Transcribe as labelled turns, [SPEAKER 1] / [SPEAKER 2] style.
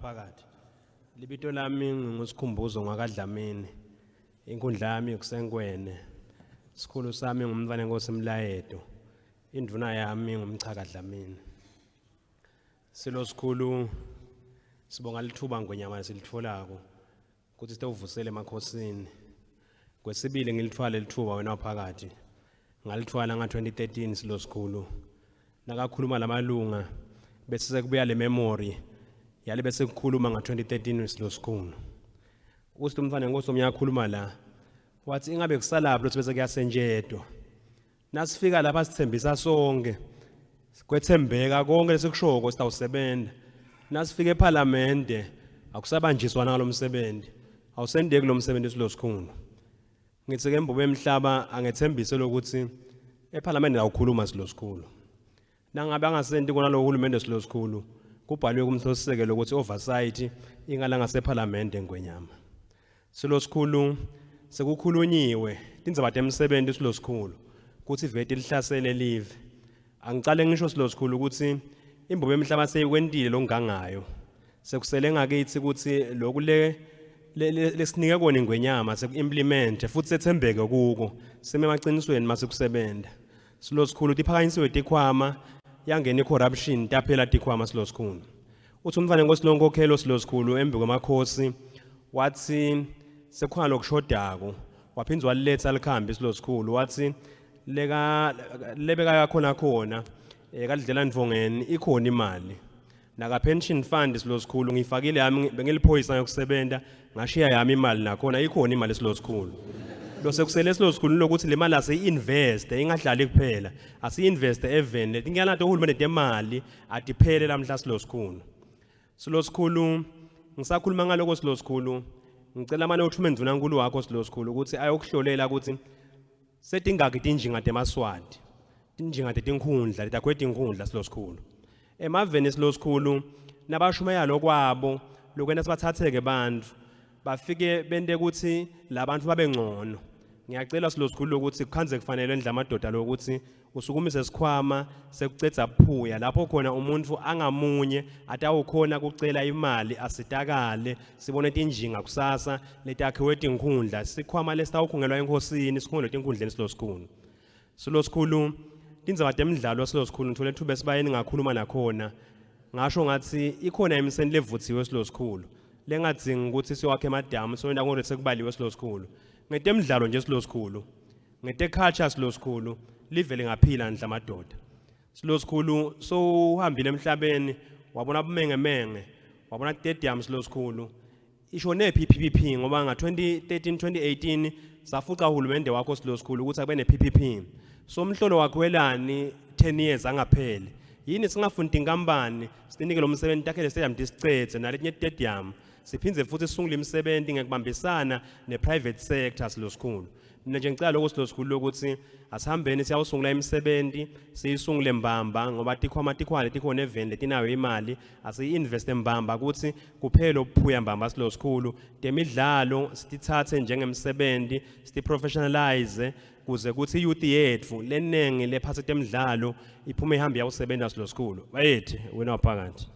[SPEAKER 1] waphakathi. Libito lami nguSikhumbuzo ngwakaDlamini. Inkundla yami kuseNkwene. Sikhulu sami ngumntwana enkosi Mlayeto. Indvuna yami ngumchaka Dlamini. Silo sikhulu sibonga lithuba ngwenyama silitfolako kutsi sitewuvusela emakhosini. Kwesibili ngilitfwale lithuba wena waphakathi. Ngalithwala nga-2013 silo sikhulu. Nakakhuluma lamalunga bese sekubuya le memory yale bese kukhuluma nga-2013 silo sikhulu. Uthi umfana nkosi omnye la wathi ingabe kusalaphi lothi bese kuyasentshetwa. Nasifika lapha sithembisa sonke kwethembeka konke lesikushoko sitawusebenza. Nasifika ePhalamende akusabanjiswana ngalomsebenzi. Awusendeki lo msebenzi silosikhulu. Ngithi ke mbube emhlaba angethembise lokuthi ePhalamende awukhuluma silosikhulu. Nangabe angasenti kona lo hulumende silosikhulu kubhaliwe kumthethosisekelo ukuthi oversight ingala ngasephalamende ngwenyama. Silosikhulu sekukhulunyiwe tindzaba temsebenzi silosikhulu kuthi veti lihlasele live. Angicale ngisho silosikhulu ukuthi imbobo emhlaba seyikwentile lokungangayo. Sekusele ngakithi ukuthi lokhu le lesinike kona ingwenyama sekuimplement futhi sethembeke kuko sime emaqinisweni mase kusebenza. Silosikhulu tiphakanyisiwe tikhwama yangena icorruption taphela tikhwama silosikhulu. Uthi umfana enkosi lonkokhelo silosikhulu embi kwemakhosi wathi sekukhona lokushodako waphindze waliletha likhambi silosikhulu wathi leka lebeka khona khona kalidlela ndvongeni ikhona imali naka pension fund silosikhulu ngifakile yami bengiliphoyisa ngokusebenta ngashiya yami imali nakhona ikhona imali silosikhulu lo sekusele silosikhulu lokuthi le mali asiyi-investe ingadlali kuphela asiyi-investe eveni letinkanato uhulumende temali atiphele lamhla silosikhulu silosikhulu ngisakhuluma ngaloko silosikhulu ngicela mane uthume ndvunankulu wakho silosikhulu ukuthi ayokuhlolela ukuthi setingaki tinjinga temaswati tinjinga tetinkhundla letakhiwe tinkhundla silosikhulu emaveni silosikhulu nabashumayela lokwabo lokwenta sibathatheke bantfu bafike bente ukuthi labantu babe ngcono ngiyacela silosikhulu ukuthi kukhanze kufanele endla amadoda lokuthi usukumise sikhwama sekucedza buphuya lapho khona umuntu angamunye atawukhona kucela imali asitakale sibone tinjinga kusasa letakhiwe tinkhundla sikhwama lesitawukhungelwa enkhosini sikhungelwe tinkhundleni silosikhulu silosikhulu tindzaba temidlalo silosikhulu ngithole ithuba esibayeni ngakhuluma nakhona ngasho ngathi ikhona imiseni levutsiwe silosikhulu lengadzingi ukuthi siwakhe emadamu soyenda ngore sekubaliwe silosikhulu ngetemidlalo nje silosikhulu ngeteculture silosikhulu live lingaphila ndla madoda silosikhulu sowuhambile emhlabeni wabona bumengemenge wabona stadium silosikhulu ishone phi PPP ngoba nga 2013 2018 safuca uhulumende wakho silosikhulu ukuthi akube ne PPP so umhlolo wakho welani 10 years angapheli yini singafundi inkampani sinike lo msebenzi takhele stadium tisicethe naletinye stadium siphindze futhi sisungule imisebenzi ngekubambisana ne-private sector silosikhulu mina nje ngicela lokho silosikhulu ukuthi asihambeni siyawusungula imisebenzi siyisungule mbamba ngoba tikhwama tikhwale tikhona eveni letinayo imali asiyi-investe mbamba ukuthi kuphele ubuphuya mbamba silosikhulu temidlalo sitithathe njengemsebenzi siti-professionalize kuze kuthi iyouth yethu lenengi lephathe temidlalo iphume ihambe iyawusebenza silosikhulu bayethi wena waphakathi.